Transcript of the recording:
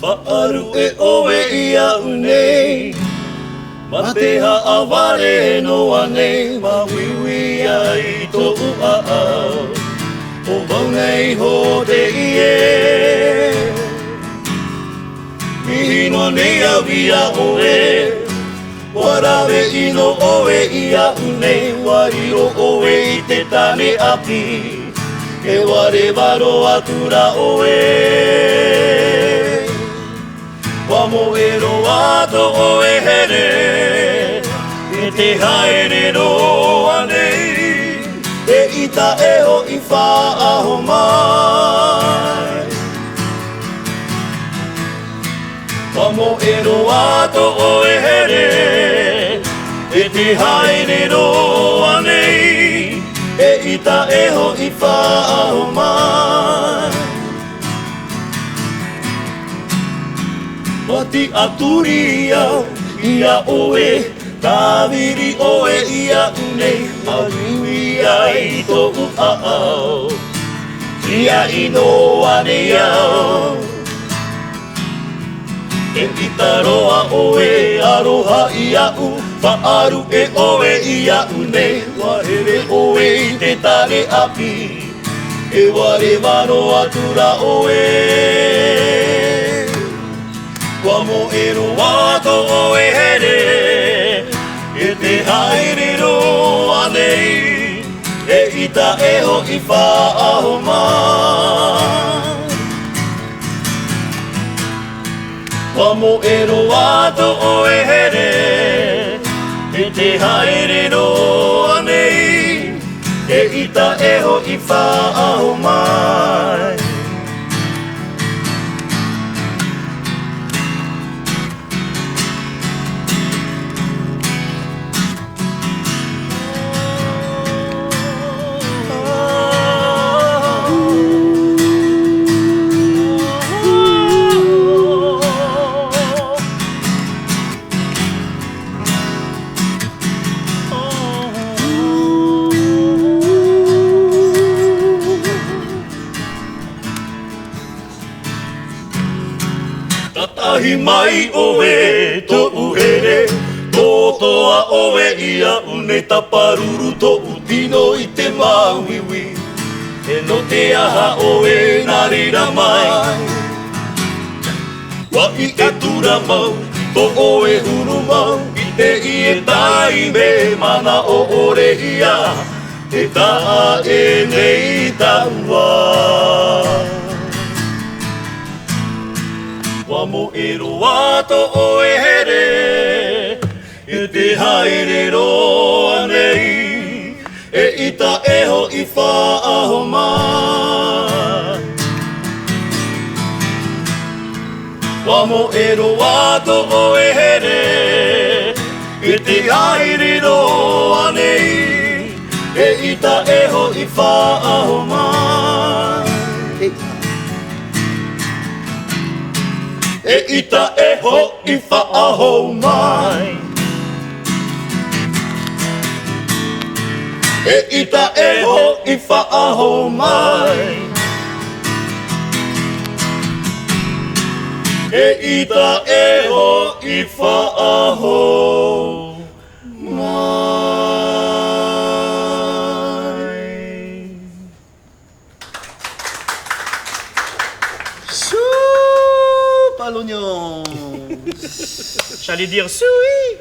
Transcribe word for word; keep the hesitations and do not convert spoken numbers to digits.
Faʻaruʻe ʻoe iāʻu nei, mā te haʻavare noa nei, māuiui ai tōʻu ʻāʻau, ʻo vau nei iho teie. Mihi noa nei au iā ʻoe, ʻua rave ʻino ʻoe iāʻu nei, ʻua riro ʻoe i te tane ʻāpī, e ʻua reva roa atu rā ʻoe. ʻUa moʻe roa tō ʻoe here, e te haere roa nei, eʻita e hoʻi faʻaʻaho mai. ʻUa moʻe roa tō ʻoe here, e te haere roa nei, eʻita e hoʻi faʻaʻaho mai. ʻUa tiʻaturi au iā ʻoe, tāviri ʻoe iāʻu nei, māuiui ai tōʻu ʻāʻau, ʻia ʻino ānei au? Eʻita roa ʻoe, aroha iāʻu, faʻaruʻe ʻoe iāʻu nei, ʻua here ʻoe i te tane ʻāpī, e ʻua reva roa atu rā ʻoe. ʻUa moʻe roa tō ʻoe here, e te haere roa nei, eʻita e hoʻi faʻaʻaho mai. ʻUa moʻe roa tō ʻoe here, e te haere roa nei, eʻita e hoʻi faʻaʻaho mai. Tātahi mai ʻoe tōʻu here, tō toa ʻoe iāʻu nei, tāparuru tōʻu tino i te māuiui. E nō te aha ʻoe nā reira mai? ʻUa ʻite tura mau, tō ʻoe huru mau, i teie taime manaʻo ʻore hia, e taʻa ʻē nei tāua. ʻUa moʻe roa tō ʻoe here, e te haere roa nei, eʻita e hoʻi faʻaʻaho mai. ʻUa moʻe roa tō ʻoe here, e te haere roa nei, eʻita e hoʻi faʻaʻaho mai. Eʻita e hoʻi faʻaʻaho mai. Eʻita e hoʻi faʻaʻaho mai. Eʻita e hoʻi faʻaʻaho mai. Soupe à l'oignon. J'allais dire souris.